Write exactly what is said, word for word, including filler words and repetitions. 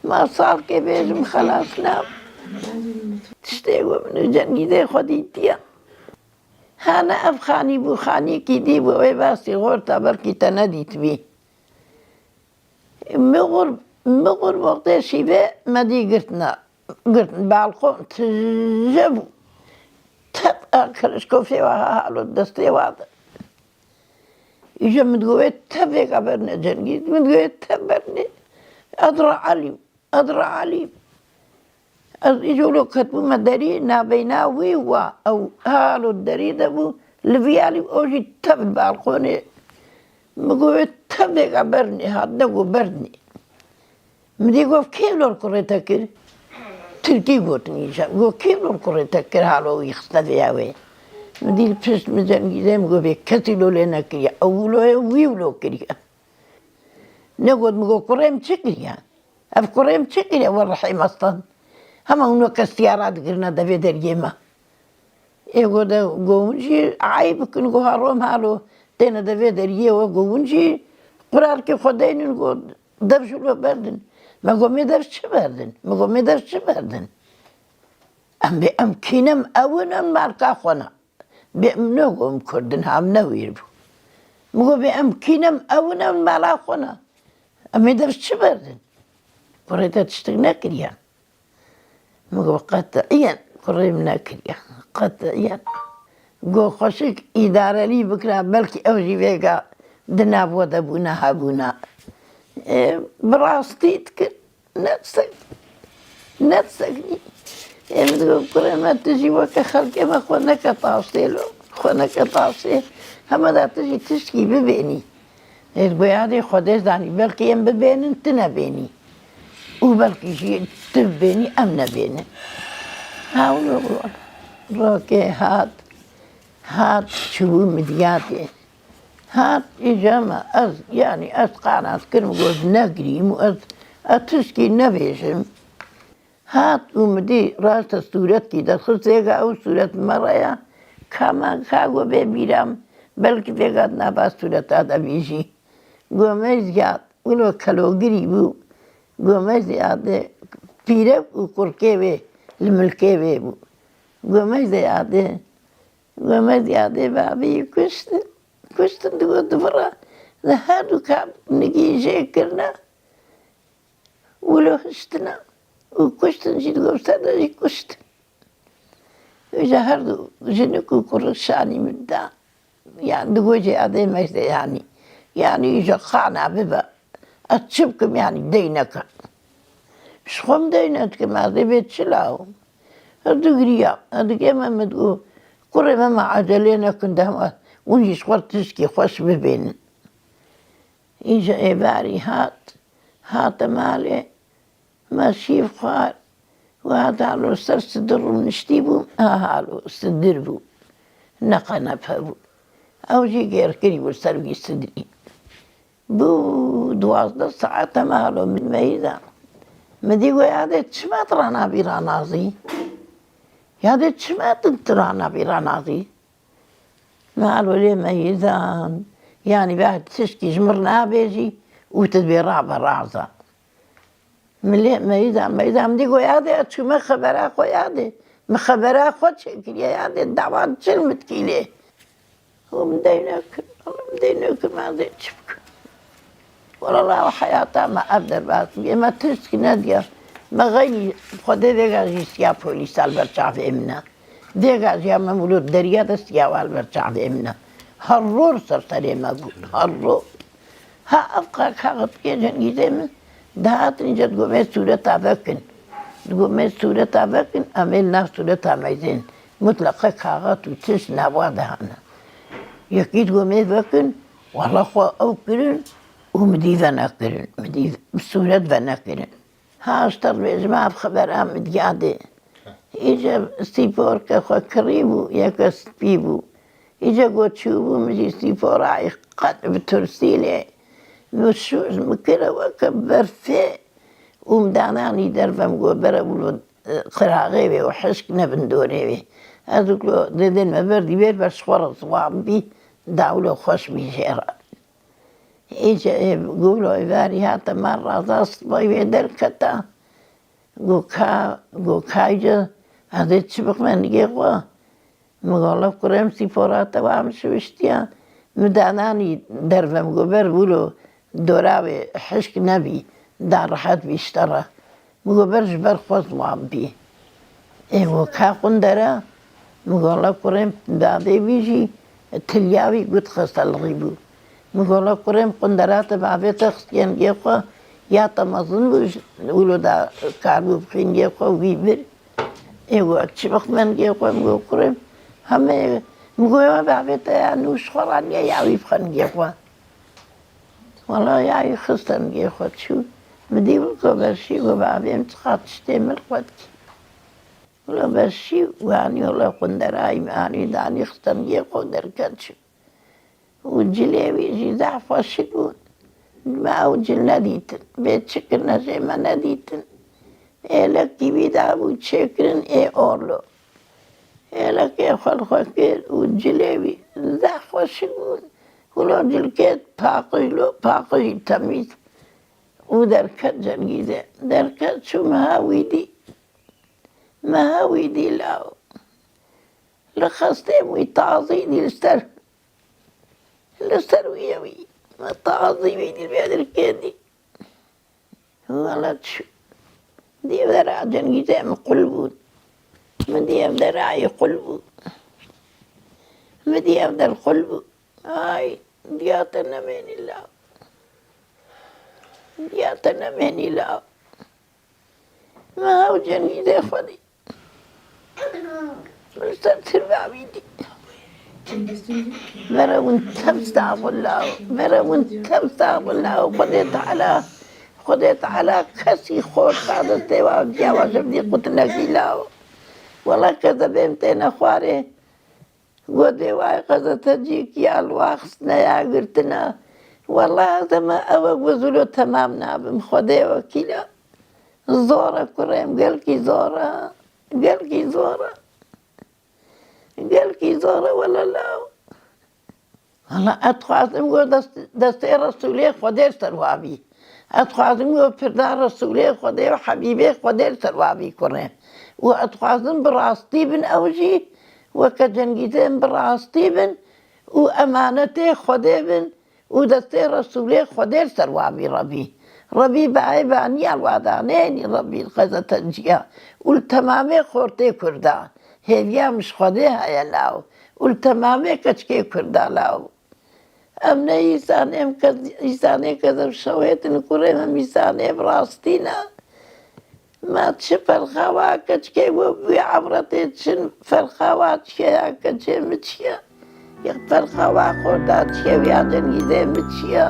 Ma salkê bêjim xelas ne. Tiştê ku min û Cengîzê xwe dîtiye. Hene ev xanî bû, xanîkî dî bû, wê bastî xorta belkî te nedîtibî. Mixur, mixur wextê şîvê me dî girtine. Girtin balkon, tije bû. Tep a kirişkofê wa ha halo destê wa de. Îja min digot, "Wê tevêka berne Cengîz." Min digot, "Wê tev berne." Edra Elî, Edra Elî. Ez îjo lo ketbûme derî, nabeyna wî wa, ew halo derî de bû, li vî alî, ew jî tev li balkonê. Min got, "Wê tevêka bernê." Hat, ne got, "Bernê." Min dî got, "Kê lor kurê te kir?" Tirkî gotin îja. Got, "Kê lor kurê te kir halo wî xiste vêya wê?" Min dî li pişt min Cengîzê min got, "Bê kesî lo lê nekiriye. Ew wilo ye, wî wilo kiriye." Ne got, min got, "Kurê min çi kiriye? Ev kurê min çi kiriye?" We rihê me stand. Hema hûn weke siyara digirine devê deriyê me. Ê go de go hûn jî eyb bikin, go ha Rom halo têne devê deriyê we, go hûn jî qurarkê xwe deynin, go dev ji lo berdin. Me go, "Mê dev çi berdin?" Me go, "Mê dev çi berdin?" Em bê em kînem ewin em marka xwe ne. Bê em ne go em Kurdin ha, em ne wîr bû. Me go, "Bê em kînem ewin em mala xwe ne. Em ê dev çi berdin?" Kurê te tiştik nekiriye. Min got, "Qetiyen kurê min nekiriye. Qetiyen." Got, "Xweşik îdarelî bikira, belkî ew jî vêga di nav we de bûna hebûna." E, bi rastî dikir, ne disek-, ne diseknî. E, min digot, "Kurê me, tu jî weke xelkê me xwe neke taştê lo, xwe neke taştê. Hema da tu jî tiştkî bibênî." Ez got, "Yadê Xwedê zanî, belkî em bibênin, tu nebênî. Û belkî jî tu bibênî, em nebênin." Ha, wilo, wilo. Rokê hat, hat, çûbû midyatê. Hat, îca me, ez, yanî ez qanat kirim, got, "Negirîm û ez, ez tişkî nebêjim." Hat û min dî raste sûretkî derxist vêga, ew sûret me re ya. Ka me, ka go bê bîra min, belkî vêga di nava sûreta de bî jî. Go me ziyad, wilo kelogirî bû. Go me ziyadê pîrek û kurkê wê li milkê wê bû. Go me ziyadê, go me ziyadê babî kuştin. Kuştin digo di vira. Li her du ka nigî jê kirine. Wilo hiştine û kuştin jî, digot, ser de jî kuştin. Îja her du jinik û kurik şanî min da. Yanî digot, "Jê adê meyde yanî. Yanî îja qana bibe. Ez çi bikim yanî dey nekim." Ji xwe min dey nedikim, ez ê bê çi law? Ez digiriya, ez digê me, min digot, "Kurê me, me ecelê nekin, dema hûn jî ji xwe tişkî xweş bibênin." Îja êvarî hat, hate malê, me şîv xwar, we hate halo li ser sidir rûniştî bû, ha halo sidir bû, ne qenepe bû. Ew jî gêrkirî bû li ser wî sidirî. Bû duwazdeh saet me halo min meyî da. Min dî got, "Yadê çima tu ranabî ranazî? Yadê çima tu, tu ranabî ranazî?" Me halo lê meyî da. Yanî be tişkî ji min nabêjî û tu dibê rabe raza. Min lê meyî da, meyî da. Min dî got, "Yadê ez çûme xebera xwe yadê. Min xebera xwe çêkiriye yadê. Dawa çil min dikî lê." Û min dey nekir, min dey nekir, me dê çi bikim? Wela heyata me ev derbas bûye, me tiştkî nediya. Me xeynî Xwedê vêga jî siya polîsa li ber çavê min e. Vêga jî ya me wilo deriya de siya wa li ber çavê min e. Her ror ser serê me bû, her ror. Ha ev ka-, kaxetiyê Cengîzê min dihatin îca digot, "Mê sûreta vekin." Digot, "Mê sûreta vekin, em ê li nav sûreta meyzên." Mutleqe kaxet û tişt nava de hene. Yekî digot, "Mê vekin." Wela xwe ew kirin û min dî venekirin. Min dî sûret venekirin. Ha ji te re bêjim, ev xebera min diya dê. Îca sîporke xwe kirî bû, yeke spî bû. Îca got çûbû, min jî sîpora qet bi tirsî lê. Min şûj min kire weke berfê û min dananî derve, min got bere wilo, e, qiraxê wê û hişk nebin dorê wê. Ez wilo didin me berdî wê ber ji xwe re ziwan bî, da wilo xweş bî jê re. Êce ê gulo êvarî hate me raza sibay wê derketa. Go ka, go kayce, ez ê çi bixme nigê xwe? Min go, "Wele kurê min, sîpora te wa min şiwiştiya." Min dananî derve, min go, "Ber wilo dora wê hişk nebî, da rehet bî ji te re." Min go, "Ber ji ber xwe ziwan bî." Ê go ka qundera, min go, "Wele kurê min, dadê wî jî tilya wî gut xestelixî bû." Min go, "Wele kurê min, qundera te bavê te xistiye nigê xwe, ya te mezin bû, wilo da karbû bixî nigê xwe, wî bir." Ê go, "Çi bixme nigê xwe?" Min go, "Kurê min, heme," min go, "Ew bavê te ya nû ji xwe re niye, ya wî bixe nigê xwe." Wela ya wî xiste nigê xwe çû. Min dî wilo berşî, go, "Bavê min, çiqas tiştê min li xwe dikî." Wilo berşî û anî, wela qunderayî min anî, danî xiste nigê xwe û derket çû. Û cilê wî jî zehf xweşik bûn. Me ew cil nedîtin. Bê çi kirine jê me nedîtin. Êlekî wî dabû çêkirin ê orlo. Êlekê xwe li xwe kir û cilê wî zehf xweşik bûn. Wilo cilkê paqij lo, paqijî temîz. Û derket Cengîzê. Derket çû meha wî dî. Meha wî dî law. Li xestê wî tazî dî li ser. Li ser wî ye wî. Tazî wî dî vê dirkê dî. Wela çi? Dî ev dera Cengîzê min qul bû. Min dî ev derayê qul bû. Min dî ev der qul bû. Ay, diya te nemênî law. Diya te nemênî law. Min ew Cengîzê xwedî. Min ser tirva wî dî. Vere hûn tev sax bin law. Vere hûn tev sax bin law. Xwedê Teala, Xwedê Teala kesî xorta destê wa ciya wa ji vî qutinekî law. Wela kezebê min têne xwarê. Go dê wayê qezetecîkî ya li wa xistine ya girtine. Wela ez ema ew e, go zûlo temam nabim. Xwedê wekîl e. Zor e kurê min, gelkî zor e. Gelkî zor e. Gelkî zor e wele law. Wela ez dixwazim go dest-, destê Resûlê Xwedê li ser wa bî. Ez dixwazim go pirda Resûlê Xwedê û Hebîbê Xwedê li ser wa bî kurê. Û ez dixwazim bi rastî bin ew jî, weke Cengîzê min bi rastî bin û emanetê Xwedê bin û destê Resûlê Xwedê li ser wa bî Rebî. Rebî bi eyba niya li wa da, nênî Rebî li qezeteciya û li temamê xortê Kurda. Hêviya min ji Xwedê heye law û li temamê keçikê Kurda law. Em ne îsanê em ke-, îsanê kezeb şewêtin kurê me, em îsanê bi rastî ne. Ma çi ferqa wa keçikê we bûye, ewretê çin ferqa wa çike ya keçê min çi ye? Ya ferqa wa xorta çike, ya Cengîzê min çi ye?